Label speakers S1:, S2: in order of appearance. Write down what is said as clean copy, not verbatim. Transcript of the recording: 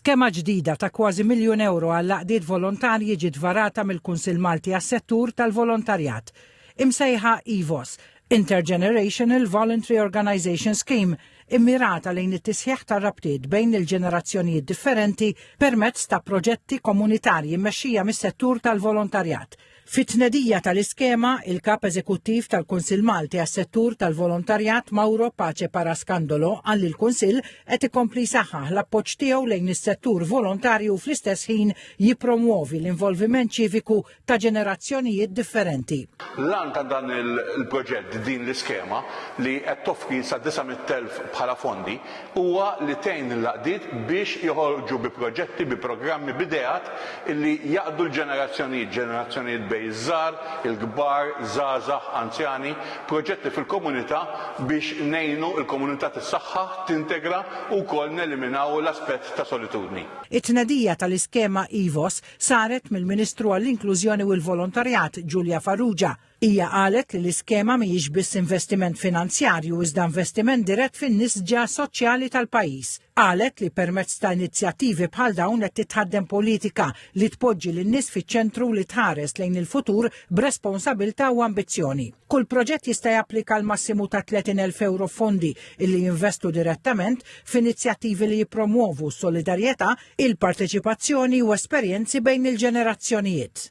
S1: Skema ġdida ta' kważi miljun ewro għall-għaqdiet volontarji ġiet varata mill-Kunsill Malti għas-Settur tal-Volontarjat. Imsejħa IVOS, Intergenerational Voluntary Organisation Scheme, immirata lejn it-tisħiħ tar-rabtiet bejn il-ġenerazzjonijiet differenti permezz ta' proġetti komunitarji mmexxija mis-settur tal-volontarjat. Fit-tnedija tal-iskema, il-Kap Eżekuttiv tal-Kunsill Malti għas-Settur tal-Volontarjat Mauro Pace Parascandolo qal li l-Kunsill qed ikompli jsaħħaħ l-appoġġ tiegħu lejn is-settur volontarju u fl-istess ħin jippromwovi l-involviment ċiviku ta' ġenerazzjonijiet differenti.
S2: L-għan ta' dan il-proġett, din l-iskema, li qed toffri sa 900,000 bħala fondi, huwa li tgħin lill-għaqdiet biex joħorġu bi proġetti, bi programmi, b'ideat illi jgħaqqdu l-ġenerazzjonijiet, ġenerazzjonijiet bejn iż-żgħar, il-kbar, żgħażagħ, anzjani, proġetti fil-komunità biex ngħinu l-komunità tissaħħaħ, tintegra u wkoll neliminaw l-aspett ta' solitudni.
S1: It-tnedija tal-iskema IVOS saret mill-Ministru għall-Inklużjoni u l-Volontarjat Julia Farrugia. Hija qalet li l-iskema mhijiex biss investiment finanzjarju iżda investiment dirett fin-nisġa soċjali tal-pajjiż. Qalet li permezz ta' inizjattivi bħal dawn qed titħaddem politika li tpoġġi lin-nies fiċ-ċentru li tħares lejn il-futur b'responsabilità u ambizzjoni. Kull proġett jista' japplika għal massimu ta' 30,000 ewro fondi illi jinvestu direttament f'inizjattivi li jippromwovu s-solidarjetà, il-parteċipazzjoni u esperjenzi bejn il-ġenerazzjonijiet.